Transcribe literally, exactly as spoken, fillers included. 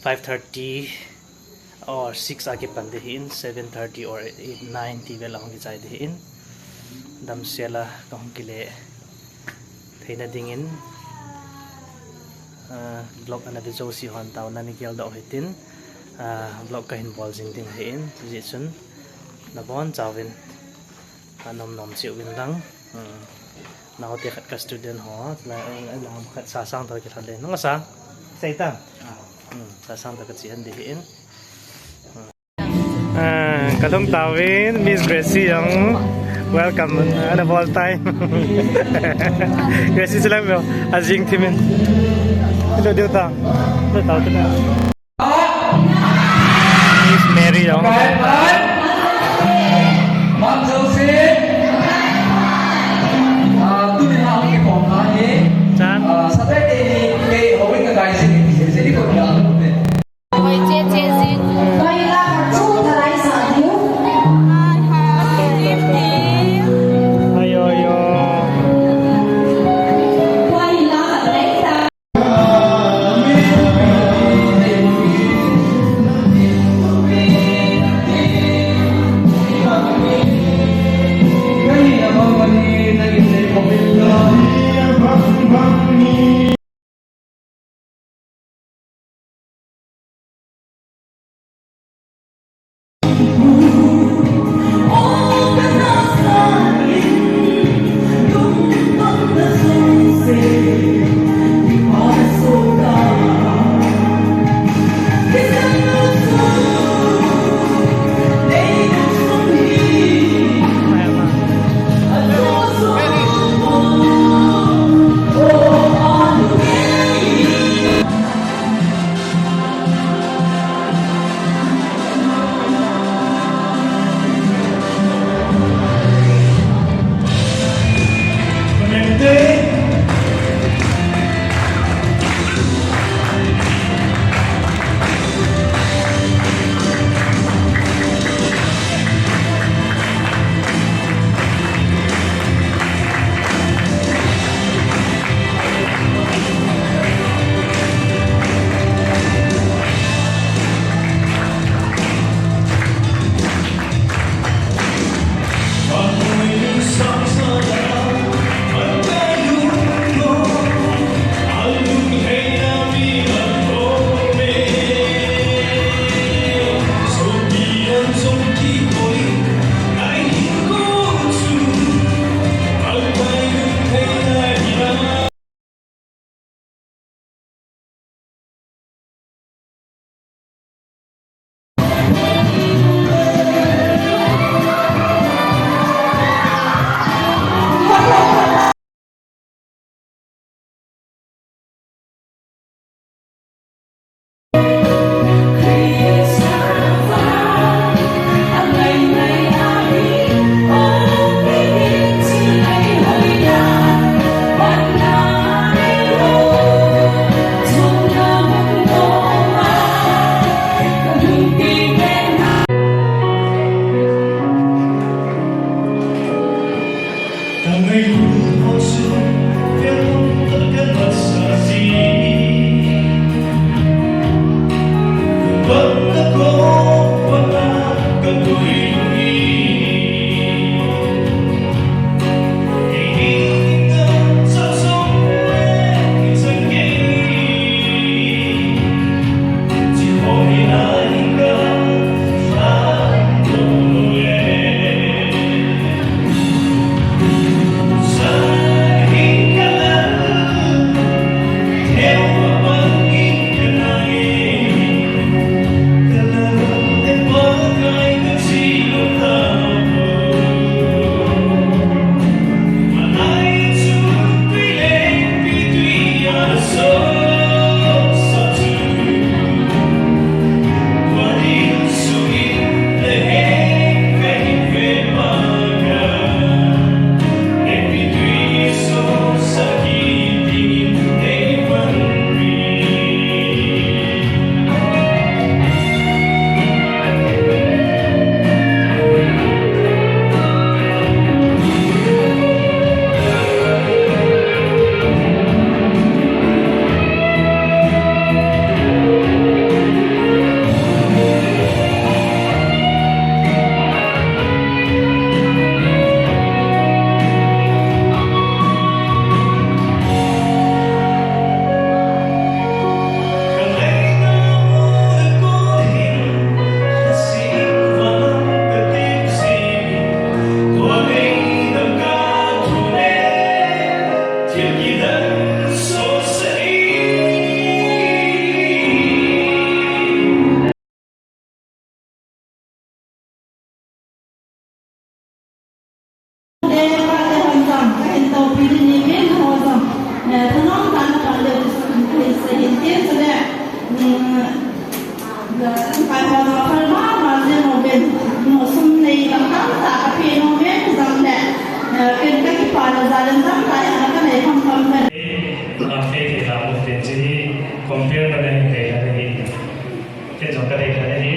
Five thirty or six a kipan ding ahin, seven thirty or eight, nine ti vel a hung kichai ding ahin. Damsel a kahung kile theina dingin, ah, vlog ana ve jouse hon taona nei geldoh hitin, ah, vlog kahin bol jing ding ahin, hijeh chun nabonchauvin anom nom cheh uvin lang. Hmm. Naote khat ka student ho, la, la khat sasang toh kilhon le. Nung sa? Sei ta? Hmm, sasang toh kache hon ding ahin. Ah, kalhung tauvin, Miss Gracie jong. Welcome, ana bol tai. Gracie silang mo, ajing thimin. Hello, diu ta. Hello, tao ta. Miss Mary jong. Chan. Ayo, ayo. Lamkai ho jong aphal mama jeng uvin, noksum nei lam tamtah kapeh nom uvin, chule, eh, ken kakipa le jalem tamtah hi kanei kham kham uvin. Lamkai te la uvin, chini compare bana hi te la hi. Ken jong kadei la hi.